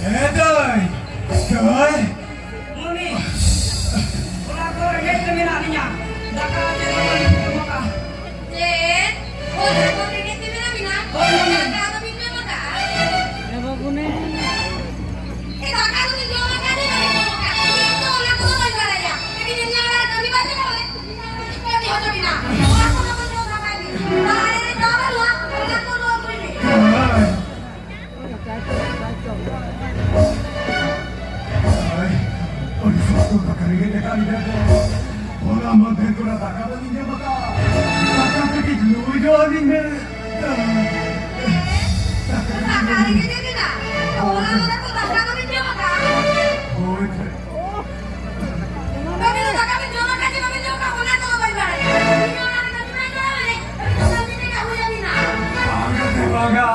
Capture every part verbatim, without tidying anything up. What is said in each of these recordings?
ᱮ ᱫᱟᱹᱭ, ᱫᱟᱹᱭ᱾ ᱢᱩᱱᱤ, ᱚᱲᱟᱜ ᱠᱚ ᱨᱮᱸᱜᱮᱡ ᱛᱮ ᱢᱮᱱᱟᱜ ᱞᱤᱧᱟ᱾ ᱫᱟᱠᱟ ᱪᱮᱫ ᱦᱚᱸ ᱵᱟᱹᱞᱤᱧ ᱡᱚᱢ ᱟᱠᱟᱫᱼᱟ᱾ ᱪᱮᱫ? ᱚᱲᱟᱜ ᱠᱚ ᱨᱮᱸᱜᱮᱡ ᱛᱮ ᱢᱮᱱᱟᱜ ᱵᱤᱱᱟ? ᱦᱳᱭ, ᱢᱩᱱᱤ᱾ ᱫᱟᱠᱟ ᱫᱚ ᱵᱤᱱ ᱡᱚᱢ ᱟᱠᱟᱫᱼᱟ? ᱮ ᱵᱟᱹᱵᱩ, ᱱᱮ᱾ ᱮ, ᱫᱟᱠᱟ ᱫᱚ ᱵᱤᱱ ᱡᱚᱢ ᱟᱠᱟᱫᱼᱟ ᱪᱮ ᱵᱟᱹᱵᱤᱱ ᱡᱚᱢ ᱟᱠᱟᱫᱼᱟ? ᱤᱧ ᱫᱚ ᱚᱱᱟ ᱠᱚᱫᱚ ᱵᱟᱹᱧ ᱵᱟᱲᱟᱭᱟ᱾ ᱟᱹᱵᱤᱱ ᱧᱮᱞ ᱵᱟᱲᱟ ᱠᱟᱹᱢᱤ ᱵᱟᱝ ᱪᱟᱞᱟᱣ ᱞᱮᱱ? ᱠᱟᱹᱢᱤ ᱦᱚᱪᱚ ᱵᱤᱱᱟ᱾ ᱚᱲᱟᱜ ᱠᱷᱚᱱ ᱵᱟᱹᱵᱤᱱ ᱡᱚᱢ ᱟᱠᱟᱫ ᱵᱤᱱ᱾ ᱚᱲᱟᱜ ᱨᱮ ᱫᱟᱠᱟ ᱵᱟᱹᱱᱩᱜᱼᱟ, ᱚᱱᱟ ᱠᱚ ᱫᱚ ᱟᱹᱜᱩᱭ ᱵᱤᱱ᱾ ᱟᱹᱰᱤ ᱥᱚᱠᱛᱚ ᱫᱟᱠᱟ ᱨᱮᱸᱜᱮᱡ ᱟᱠᱟᱫ ᱞᱤᱧᱟ ᱜᱚ᱾ ᱦᱚᱞᱟ ᱢᱟᱫᱷᱮᱨ ᱠᱷᱚᱱᱟᱜ ᱫᱟᱠᱟ ᱵᱟᱹᱞᱤᱧ ᱡᱚᱢ ᱟᱠᱟᱫᱼᱟ᱾ ᱫᱟᱠᱟ ᱠᱟᱹᱴᱤᱡ ᱞᱩ ᱡᱚᱢ ᱟᱹᱞᱤᱧ ᱢᱮ᱾ ᱫᱟᱠᱟ ᱨᱮᱸᱜᱮᱡ ᱟᱠᱟᱫ ᱞᱤᱧᱟ᱾ ᱦᱚᱞᱟ ᱢᱟᱫᱷᱮᱨ ᱠᱷᱚᱱ ᱫᱟᱠᱟ ᱵᱟᱹᱞᱤᱧ ᱡᱚᱢ ᱟᱠᱟᱫᱼᱟ᱾ ᱦᱳᱭ, ᱦᱳᱭ᱾ ᱠᱟᱹᱢᱤ ᱫᱚ ᱫᱟᱠᱟ ᱵᱤᱱ ᱡᱚᱢ ᱟᱠᱟᱫ ᱪᱮ ᱵᱟᱵᱤᱱ ᱡᱚᱢ ᱟᱠᱟᱫ, ᱚᱱᱟ ᱠᱚᱫᱚ ᱵᱟᱹᱧ ᱵᱟᱲᱟᱭᱟ᱾ ᱤᱧ ᱚᱲᱟᱜ ᱨᱮ ᱠᱟᱹᱢᱤ ᱵᱟᱹᱧ ᱪᱟᱞᱟᱣ ᱞᱮᱱ, ᱟᱹᱵᱤᱱ ᱫᱚ ᱠᱟᱹᱢᱤ ᱛᱮᱜᱮ ᱦᱩᱭ ᱟᱹᱵᱤᱱᱟ᱾ ᱵᱟᱝᱟ ᱥᱮ ᱵᱟᱝᱟ,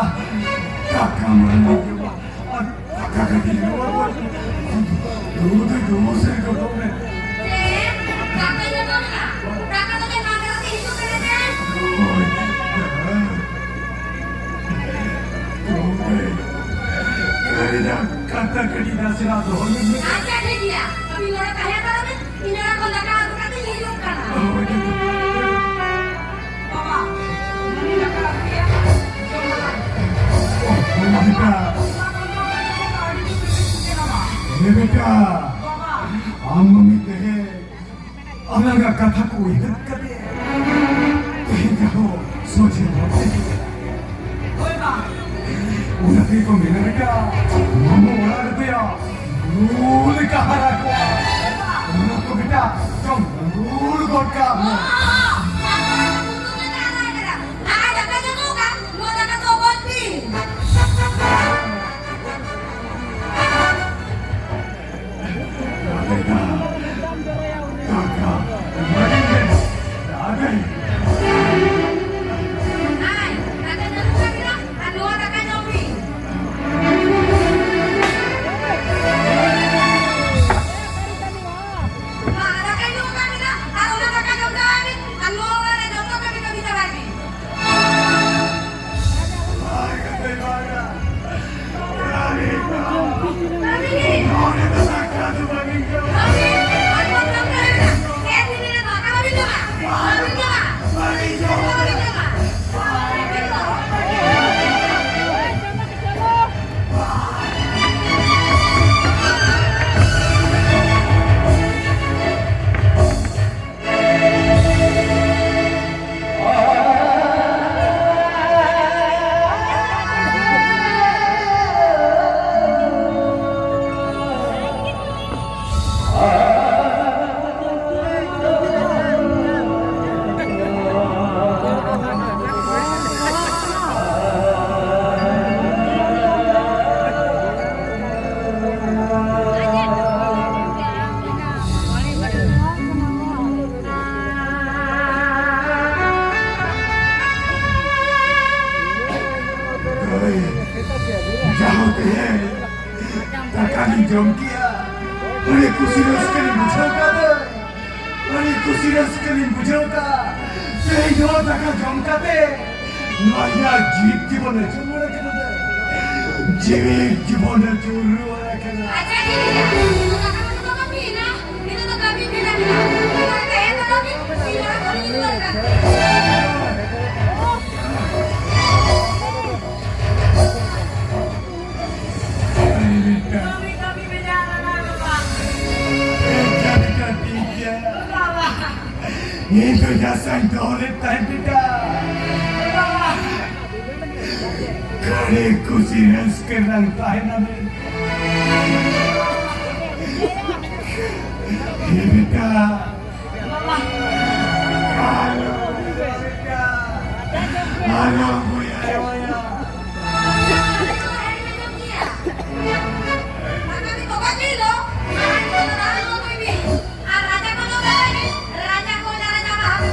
ᱫᱟᱠᱟ ᱢᱟ ᱵᱟᱹᱧ ᱡᱚᱢᱟ, ᱟᱨ ᱫᱟᱠᱟ ᱠᱟᱹᱴᱤᱡ ᱡᱚᱢᱟ ᱵᱚᱱ᱾ ᱫᱩ ᱫᱩ ᱫᱩ ᱥᱮ ᱡᱚᱴᱚᱢ ᱨᱮ᱾ ᱪᱮᱫ? ᱫᱟᱠᱟ ᱡᱚᱴᱚᱢ ᱨᱮ? ᱫᱟᱠᱟ ᱫᱚ ᱪᱮᱫ ᱢᱟᱜᱽ ᱨᱮ ᱦᱤᱡᱩᱜ ᱠᱟᱱᱟ ᱪᱮ? ᱦᱳᱭ᱾ ᱜᱚᱢᱠᱮ, ᱠᱟᱹᱨᱤᱡᱟᱜ ᱠᱟᱛᱷᱟ ᱠᱟᱹᱴᱤᱡ ᱱᱟᱥᱮᱱᱟᱜ ᱫᱚᱦᱚ ᱧᱚᱜ ᱢᱮ᱾ ᱟᱪᱪᱷᱟ, ᱴᱷᱤᱠ ᱜᱮᱭᱟ᱾ ᱟᱹᱵᱤᱱ ᱱᱚᱰᱮ ᱛᱟᱦᱮᱸ ᱦᱟᱛᱟᱲᱚᱜ ᱵᱤᱱ᱾ ᱤᱧ ᱚᱲᱟᱜ ᱠᱷᱚᱱ ᱫᱟᱠᱟ ᱟᱹᱜᱩ ᱠᱟᱛᱮ ᱤᱧ ᱦᱤᱡᱩᱜ ᱠᱟᱱᱟ᱾ ᱵᱟᱵᱟ, ᱢᱟᱹᱱᱤ ᱫᱟᱠᱟ ᱟᱹᱜᱩ ᱠᱮᱫᱟ᱾ ᱡᱚᱢ ᱫᱟᱠᱟ᱾ ᱚ, ᱵᱮᱴᱟ᱾ ᱚᱱᱟ ᱠᱷᱚᱱ ᱫᱚ ᱟᱹᱰᱤ ᱡᱳᱨ ᱵᱮᱥ ᱵᱩᱡᱷᱟᱹᱜ ᱠᱟᱱᱟ᱾ ᱦᱮᱸ ᱵᱮᱴᱟ, ᱵᱟᱵᱟ᱾ ᱟᱢ ᱢᱟᱹᱢᱤ ᱛᱮᱦᱮᱧ ᱟᱞᱟᱝᱟᱜ ᱠᱟᱛᱷᱟ ᱠᱚ ᱩᱭᱦᱟᱹᱨ ᱠᱟᱛᱮ ᱛᱮᱦᱮᱧ ᱟᱨᱦᱚᱸ ᱥᱚᱡᱷᱮ ᱦᱚᱨ ᱛᱮ ᱦᱮᱡ ᱮᱱᱟ᱾ ᱦᱳᱭ ᱵᱟ᱾ ᱚᱱᱟ ᱛᱮᱜᱮ ᱠᱚ ᱢᱮᱱᱟ ᱵᱮᱴᱟ, ᱢᱟᱢᱚ ᱚᱲᱟᱜ ᱨᱮᱫᱚᱭᱟ ᱵᱩᱨᱩ ᱞᱮᱠᱟ ᱦᱟᱨᱟ ᱠᱚᱜᱼᱟ᱾ ᱚᱱᱟ ᱠᱚ ᱵᱮᱴᱟ ᱡᱚᱢ ᱵᱩᱨᱩ ᱜᱚᱫ ᱠᱟᱜ ᱢᱮ᱾ ᱚ, ᱟᱯᱮ ᱫᱚ ᱵᱩᱨᱩ ᱞᱮᱠᱟ ᱦᱟᱨᱟ ᱠᱟᱱᱟ᱾ ᱟᱨ ᱫᱟᱠᱟ ᱡᱚᱢ ᱠᱟᱜ, ᱱᱚᱣᱟ ᱫᱟᱠᱟ ᱫᱚ ᱚᱠᱚᱭ ᱯᱮ? ᱡᱚᱢ ᱠᱮᱜᱼᱟ᱾ ᱟᱹᱰᱤ ᱠᱩᱥᱤ ᱨᱟᱹᱥᱠᱟᱹ ᱞᱤᱧ ᱵᱩᱡᱷᱟᱹᱣ ᱠᱟᱫᱟ᱾ ᱟᱹᱰᱤ ᱠᱩᱥᱤ ᱨᱟᱹᱥᱠᱟᱹ ᱞᱤᱧ ᱵᱩᱡᱷᱟᱹᱣ ᱠᱟᱜᱼᱟ᱾ ᱛᱮᱦᱮᱧ ᱱᱚᱣᱟ ᱫᱟᱠᱟ ᱡᱚᱢ ᱠᱟᱛᱮ ᱱᱚᱣᱟ ᱤᱧᱟᱹᱜ ᱡᱤᱣᱤᱫ ᱡᱤᱵᱚᱱ ᱮ ᱡᱩᱨᱩᱲ ᱟᱠᱟᱱᱟ᱾ ᱡᱤᱣᱤᱫ ᱡᱤᱵᱚᱱ ᱮ ᱡᱩᱨᱩᱲ ᱟᱠᱟᱱᱟ᱾ ᱟᱪᱪᱷᱟ, ᱴᱷᱤᱠ ᱜᱮᱭᱟ᱾ ᱱᱤᱛᱚᱜ ᱫᱚ ᱠᱟᱹᱢᱤ ᱢᱮᱱᱟᱜ ᱢᱮᱱᱟᱜᱼᱟ᱾ ᱛᱟᱦᱮᱸ ᱦᱟᱛᱟᱲᱚᱜ ᱢᱮ᱾ ᱤᱧ ᱚᱲᱟᱜ ᱠᱷᱚᱱ ᱤᱧ ᱨᱩᱣᱟᱹᱲ ᱠᱟᱱᱟ᱾ ᱤᱧ ᱫᱚ ᱡᱟᱥᱟᱧ ᱫᱚᱦᱚ ᱞᱮᱫ ᱛᱟᱦᱮᱸᱫ ᱵᱮᱴᱟ᱾ ᱠᱷᱟᱹᱲᱤ ᱠᱩᱥᱤ ᱨᱟᱹᱥᱠᱟᱹ ᱨᱮᱱᱟᱝ ᱛᱟᱦᱮᱱᱟ ᱢᱮᱱᱛᱮ᱾ ᱦᱮ ᱵᱮᱴᱟ, ᱟᱞᱚᱢ ᱩᱭᱦᱟᱹᱨᱟ ᱵᱮᱴᱟ, ᱟᱞᱚᱢ ᱩᱭᱦᱟᱹᱨᱟ᱾ ᱟᱨ ᱨᱟᱡᱟ ᱠᱚ ᱫᱚ ᱨᱟᱡᱟ ᱵᱟᱦᱟ᱾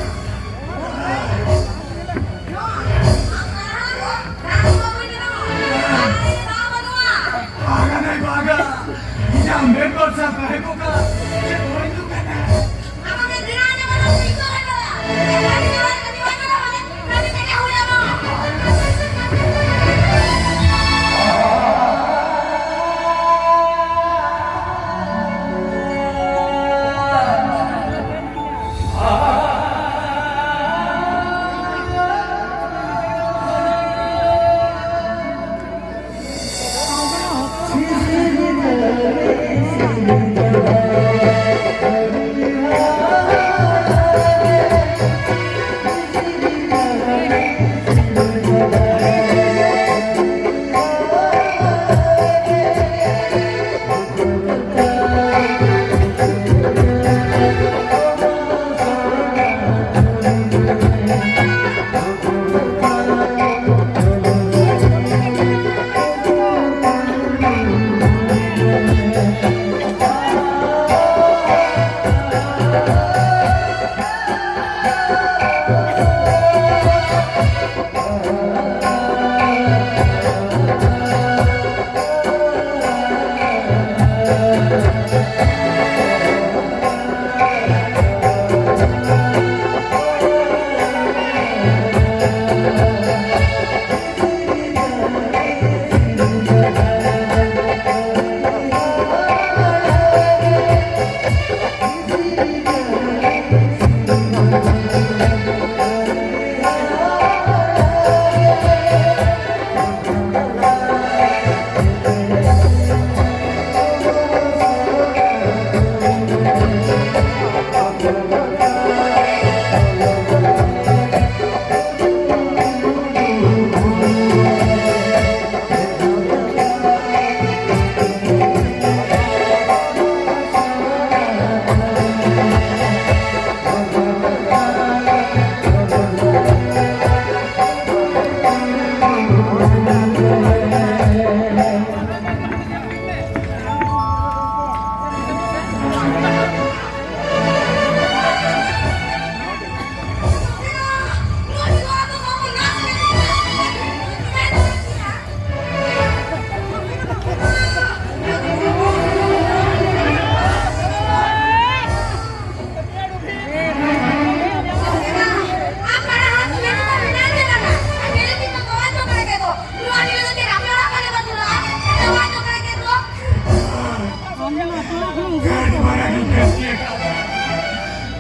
ᱱᱚᱣᱟ, ᱟᱢ ᱠᱟᱨᱦᱟᱲ ᱠᱚ, ᱨᱟᱡᱟ ᱵᱟᱵᱩᱭ ᱢᱮᱱᱟᱢᱟ᱾ ᱟᱨ ᱨᱟᱡᱟ ᱵᱟᱵᱟ ᱱᱚᱣᱟ᱾ ᱵᱟᱜᱟ ᱱᱟᱭ ᱵᱟᱜᱟ, ᱤᱧᱟᱜ ᱢᱮᱫ ᱵᱟᱨᱥᱟ ᱛᱟᱦᱮᱸ ᱠᱚᱜᱼᱟ, ᱪᱮᱫ ᱦᱚᱸ ᱦᱤᱡᱩᱜ ᱠᱟᱱᱟ᱾ ᱟᱢᱟᱜ ᱢᱮᱫ ᱫᱷᱤᱨᱟ ᱧᱟᱢᱟ, ᱤᱧ ᱫᱚ ᱨᱟᱡᱟ ᱵᱟᱵᱟ᱾ ᱠᱟᱹᱢᱤ ᱠᱟᱛᱮ ᱦᱩᱭ ᱟᱢᱟ᱾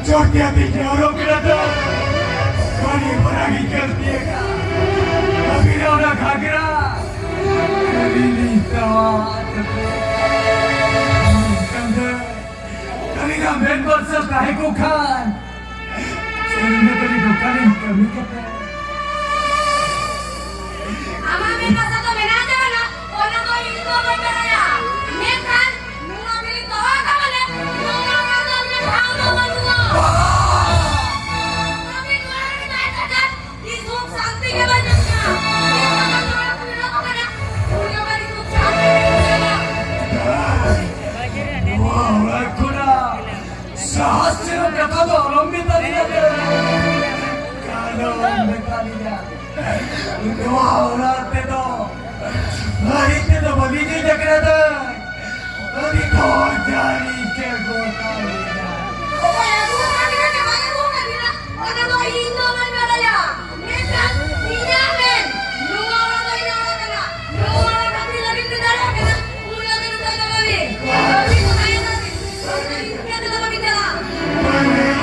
ᱪᱚᱴ ᱛᱮ ᱟᱹᱛᱤᱧ ᱡᱟᱣᱨᱟ ᱠᱮᱫᱟ ᱛᱚ᱾ ᱠᱟᱹᱢᱤ ᱵᱷᱟᱨᱟ ᱜᱮ ᱜᱟᱹᱞᱛᱤ ᱟᱠᱟᱫ᱾ ᱟᱹᱵᱤᱱᱟᱜ ᱚᱱᱟ ᱜᱷᱟᱜᱽᱨᱟ ᱟᱹᱞᱤᱧ ᱞᱤᱧ ᱛᱟᱣᱟ ᱠᱟᱛᱮ᱾ ᱢᱮᱱᱠᱷᱟᱱ ᱫᱚ ᱟᱹᱞᱤᱧᱟᱜ ᱢᱮᱫ ᱢᱟᱨᱥᱟᱞ ᱛᱟᱦᱮᱸ ᱠᱚᱜ ᱠᱷᱟᱱ, ᱥᱮᱨᱢᱟ ᱠᱟᱹᱞᱤ ᱫᱚᱠᱟᱱ ᱨᱤᱧ ᱠᱟᱹᱢᱤ ᱠᱟᱛᱮ᱾ ᱟᱢᱟᱜ ᱢᱮᱫ ᱢᱟᱨᱥᱟᱞ ᱫᱚ ᱢᱮᱱᱟᱜ ᱟᱥᱮ ᱵᱟᱹᱱᱩᱜᱼᱟ, ᱚᱱᱟ ᱫᱚ ᱤᱧ ᱫᱚ ᱵᱟᱹᱧ ᱵᱟᱲᱟᱭᱟ᱾ ᱢᱮᱱᱠᱷᱟᱱ ᱱᱚᱣᱟ ᱵᱤᱨᱤᱫ ᱫᱚᱦᱚ ᱠᱟᱜ ᱢᱟᱱᱮ, ᱱᱚᱣᱟ ᱚᱲᱟᱜ ᱫᱚ ᱟᱵᱤᱱᱟᱜ ᱴᱷᱟᱶ ᱫᱚ ᱵᱟᱹᱱᱩᱜᱼᱟ᱾ ᱟᱹᱵᱤᱱ ᱱᱚᱣᱟ ᱨᱮ ᱛᱟᱦᱮᱸ ᱠᱟᱛᱮ ᱤᱧ ᱥᱩᱠ ᱥᱟᱱᱛᱤ ᱜᱮ ᱵᱟᱹᱧ ᱧᱟᱢᱟ᱾ ᱤᱧ ᱫᱚ ᱱᱚᱣᱟ ᱠᱚ ᱧᱮᱞᱚᱜ ᱠᱟᱱᱟ, ᱩᱱᱤ ᱦᱚᱸ ᱵᱟᱹᱲᱤᱡ ᱥᱩᱠ ᱥᱟᱱᱛᱤ ᱜᱮ ᱧᱟᱢᱟ᱾ ᱱᱚᱣᱟ ᱚᱲᱟᱜ ᱠᱷᱚᱱᱟᱜ ᱥᱟᱦᱟᱥ ᱪᱮᱫ ᱠᱟᱛᱷᱟ ᱫᱚ ᱟᱞᱚᱢ ᱢᱮᱛᱟ ᱞᱤᱧᱟ᱾ ᱟᱞᱚᱢ ᱢᱮᱛᱟ ᱞᱤᱧᱟ᱾ ᱱᱚᱣᱟ ᱚᱲᱟᱜ ᱛᱮᱫᱚ ᱟᱹᱰᱤ ᱛᱮᱫᱚ ᱵᱟᱹᱞᱤᱧ ᱦᱮᱡ ᱟᱠᱟᱱᱟ ᱫᱟᱹᱭ᱾ ᱟᱹᱰᱤ ᱠᱷᱚᱡ ᱡᱟᱹᱱᱤᱡ ᱪᱮᱫ ᱜᱚᱴᱟ ᱞᱮᱫᱟ᱾ ᱚᱠᱚᱭ ᱟᱹᱜᱩ ᱟᱠᱟᱫ ᱵᱤᱱᱟ ᱥᱮ ᱵᱟᱭ ᱟᱹᱜᱩ ᱟᱠᱟᱫ ᱵᱤᱱᱟ, ᱚᱱᱟ ᱫᱚ ᱤᱧ ᱫᱚ ᱵᱟᱹᱧ ᱵᱟᱰᱟᱭᱟ᱾ ᱢᱮᱱᱠᱷᱟᱱ ᱤᱧᱟᱹᱜ ᱢᱮᱱ, ᱱᱚᱣᱟ ᱚᱲᱟᱜ ᱫᱚ ᱤᱧᱟᱹᱜ ᱚᱲᱟᱜ ᱠᱟᱱᱟ᱾ ᱱᱚᱣᱟ ᱚᱲᱟᱜ ᱠᱷᱟᱹᱛᱤᱨ ᱞᱟᱹᱜᱤᱫ ᱵᱤᱱ ᱫᱟᱲᱮᱭᱟᱜ ᱠᱟᱱᱟ, ᱩᱱ ᱞᱟᱹᱜᱤᱫ ᱩᱯᱟᱹᱭ ᱫᱚ ᱵᱟᱹᱵᱤᱱ᱾ ᱵᱟᱹᱵᱤᱱ ᱫᱚ ᱛᱟᱦᱮᱸ ᱠᱟᱱᱟ ᱵᱤᱱ᱾ ᱵᱟᱹᱵᱤᱱ ᱫᱚ ᱤᱧ ᱴᱷᱮᱱ ᱫᱚ ᱵᱟᱹᱵᱤᱱ ᱪᱟᱞᱟᱜᱼᱟ᱾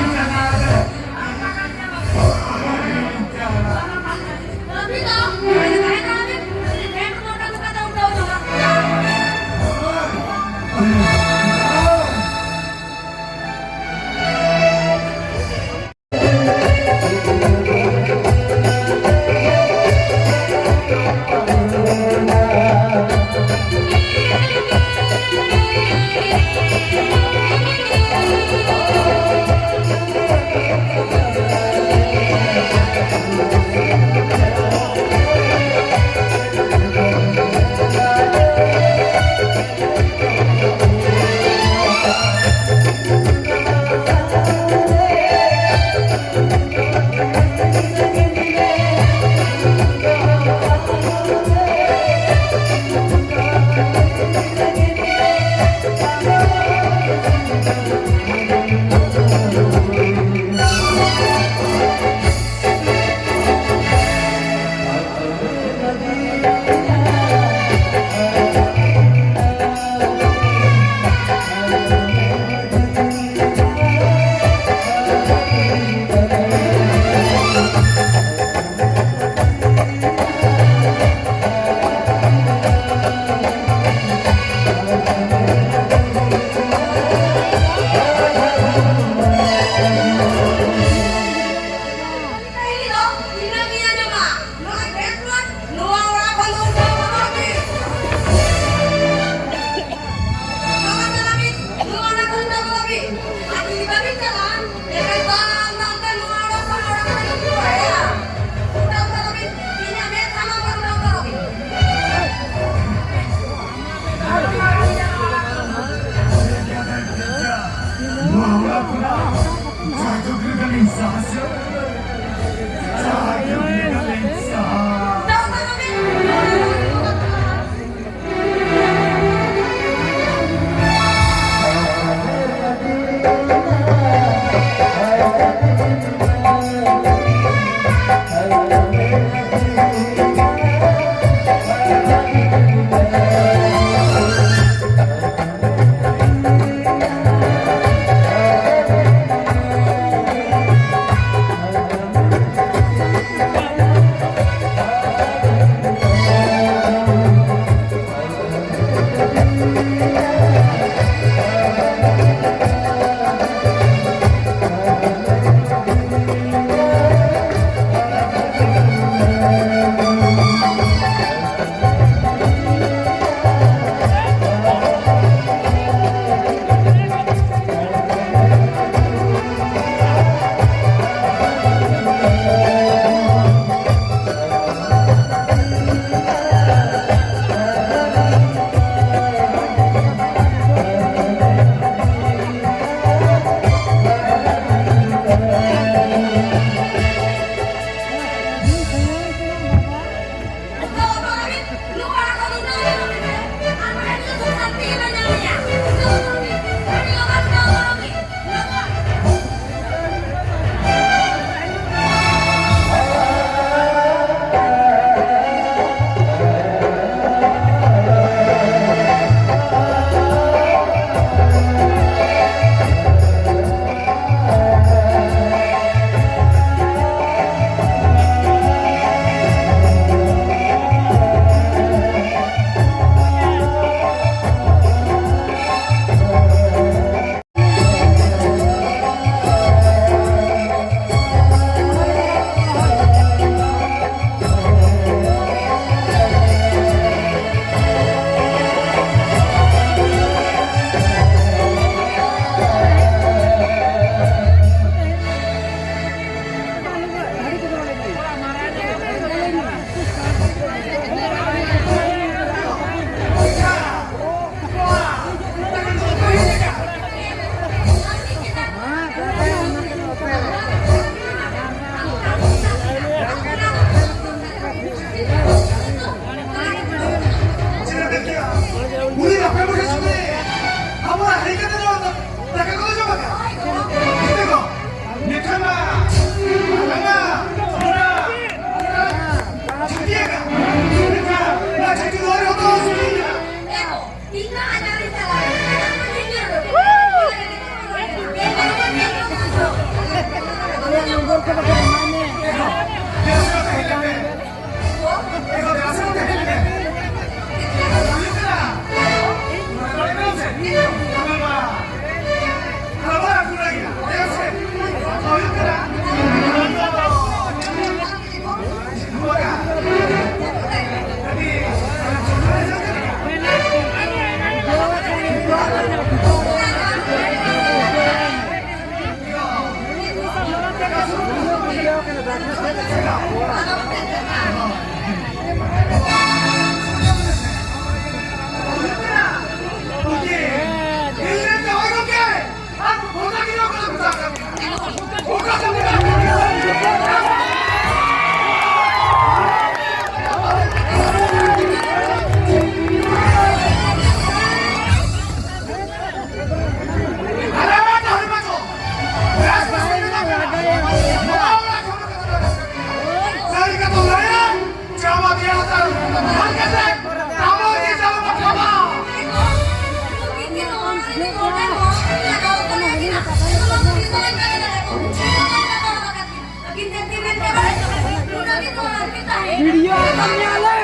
ᱵᱷᱤᱰᱤᱭᱳ ᱠᱟᱹᱢᱤᱭᱟᱞᱮ᱾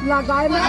ᱞᱟᱜᱟᱭ ᱢᱮ᱾